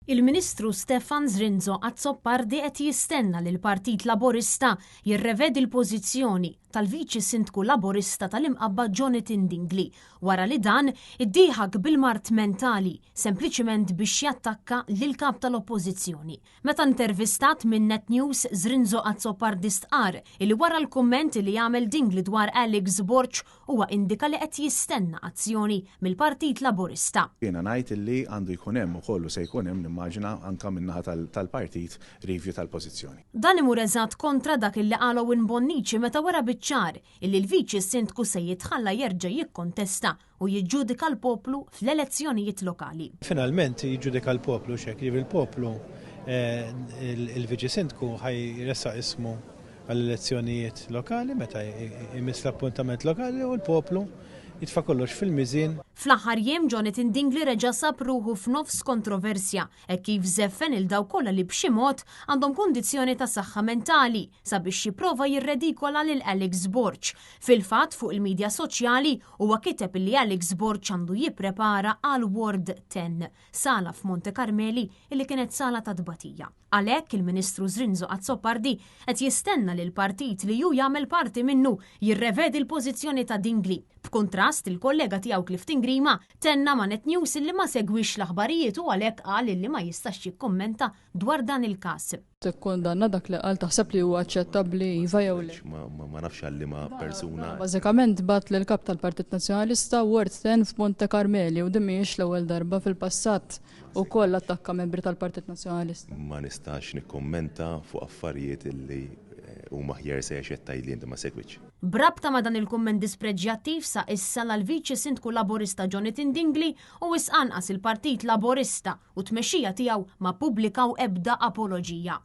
Il-Ministru Stefan Zrinzo Azzopardi qed jistenna li l-Partit Laburista jirrevedi l-pożizzjoni tal-Viċi Sindku Laburista tal-Imqabba Jonathan Dingli wara li dan iddieħak bil-mard mentali sempliċiment biex jattakka lill-Kap tal-Oppożizzjoni. Meta intervistat minn Net News, Zrinzo Azzopardi stqarr illi wara l-kumment li għamel Dingli dwar Alex Borg huwa indika li qed jistenna azzjoni mill-Partit Laburista. Jiena ngħid illi għandu jkun hemm ukoll u se jkun hemm nimmaġina anke min-naħa tal-partit review tal-pożizzjoni. Dan imur eżatt kontra dak illi qal Owen Bonnici meta wera biċ-ċar illi l-Viċi Sindku se jitħalla jerġa' jikkontesta u jiġġudika l-poplu fl-elezzjonijiet lokali. Finalment jiġġudika l-poplu hux hekk, jiġifieri l-poplu il-Viċi Sindku ħa jressaq ismu għall-elezzjonijiet lokali meta jmiss l-appuntament lokali u l-poplu jitfa' kollox fil-miżien. Fl-aħħar jiem Jonathan Dingli reġa' sab ruħu f'nofs kontroversja hekk kif żeffen 'il dawk kollha li b'xi mod għandhom kundizzjoni ta' saħħa mentali sabiex jipprova jirredikola lil Alex Borg. Fil-fatt fuq il-midja soċjali huwa kiteb illi Alex Borg għandu jipprepara għal Ward 10, sala f'Monte Carmeli illi kienet sala ta' tbatija. Għalhekk, il-Ministru Zrinzo Azzopardi qed jistenna li l-partit li hu jagħmel parti minnu jirrevedi l-pożizzjoni ta' Dingli. B'kuntrast, il-kollega tiegħu Clifton Grima tenna ma' Net News illi ma segwix l-aħbarijiet u għalhekk qal illi ma jistax jikkummenta dwar dan il-każ. Tikkundanna dak li qal? Taħseb li huwa aċċettabbli, iva jew le? Ma nafx għal liema persuna. Bażikament bagħat lill-Kap tal-Partit Nazzjonalista Ward 10 f'Monte Carmeli u din mhijiex l-ewwel darba fil-passat. Ukoll attakka membri tal-Partit Nazzjonalista. Ma nistax nikkummenta fuq affarijiet li huma hearsay għax qed tgħidli inti ma segwitx. B'rabta ma' dan il-kumment dispreġjattiv sa issa la l-Viċi Sindku Laburista Jonathan Dingli u wisq anqas il-Partit Laburista u t-tmexxija tiegħu ma ppubblikaw ebda apoloġija.